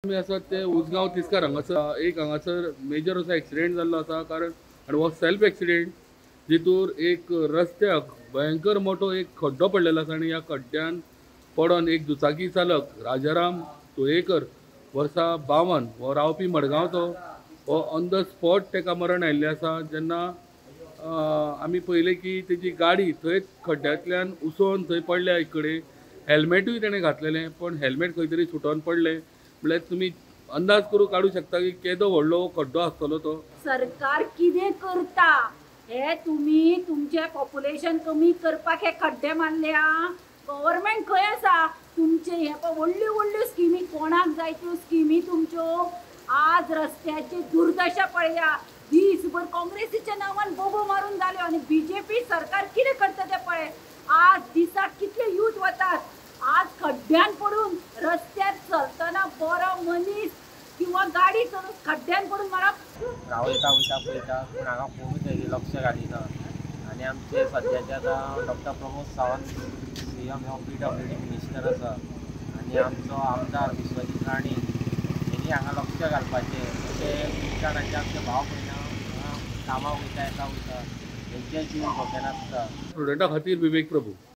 आमी आसात ते उजगांव तिस्कार हांगासर एक हांगासर मेजर असो एक्सिडेंट जाल्लो आसा. कारण आनी हो सेल्फ एक्सिडेंट जितूर एक रस्त्याक भयंकर मोठो एक खड्डो पडलेलो आसा आनी ह्या खड्ड्यान पडोन एक दुचाकी चालक राजाराम तुयेकर वर्सां 52 हो रावपी मडगांवचो हो ऑन the spot ताका मरण आयिल्लें आसा. जेन्ना आमी पळयलें की तेजी गाडी थंयच खड्ड्यांतल्यान उसोन थंय पडल्या एक कडेन, हेल्मेटूय तेणें घातलेलें पण हेल्मेट खंय तरी सुटोन पडलें. म्हळ्यार तुमी अंदाज करून काडूं शकता की केदो व्हडलो खड्डो आसतलो तो. सरकार कितें करता हे तुमी तुमचें पॉप्युलेशन कमी करपाक हे खड्डे मारल्या. गव्हर्मेंट खंय आसा तुमचे? हे पळय व्हडल्यो व्हडल्यो स्किमी, कोणाक जाय त्यो स्किमी तुमच्यो. आज रस्त्याची दुर्दशा पळया, दीसभर काँग्रेसीच्या नांवान बोबो मारून जाल्यो आनी बीजेपी सरकार कितें करता तें पळय. आज दिसाक कितले यूथ वतात आज खड्ड्यान पडून रस्त्यार चलतना, बरो मनीस किंवा गाडी चलोवन खड्ड्यान पडून मरप. वयता वयता पळयता पूण हांगा कोणूच लक्ष घालिना. आनी आमचे सद्याचे आतां डॉक्टर प्रमोद सावंत सीएम हो पीडब्ल्यूडी मिनिस्टर आसा आनी आमचो आमदार विश्वजीत राणे हेणी हांगा लक्ष घालपाचें. अशें खूब जाणांचे आमचे भाव भयणां हांगा कामाक वयता येता वयता हेंचे जीव धोक्यान आसता. स्टुडंटा खातीर विवेक प्रभू.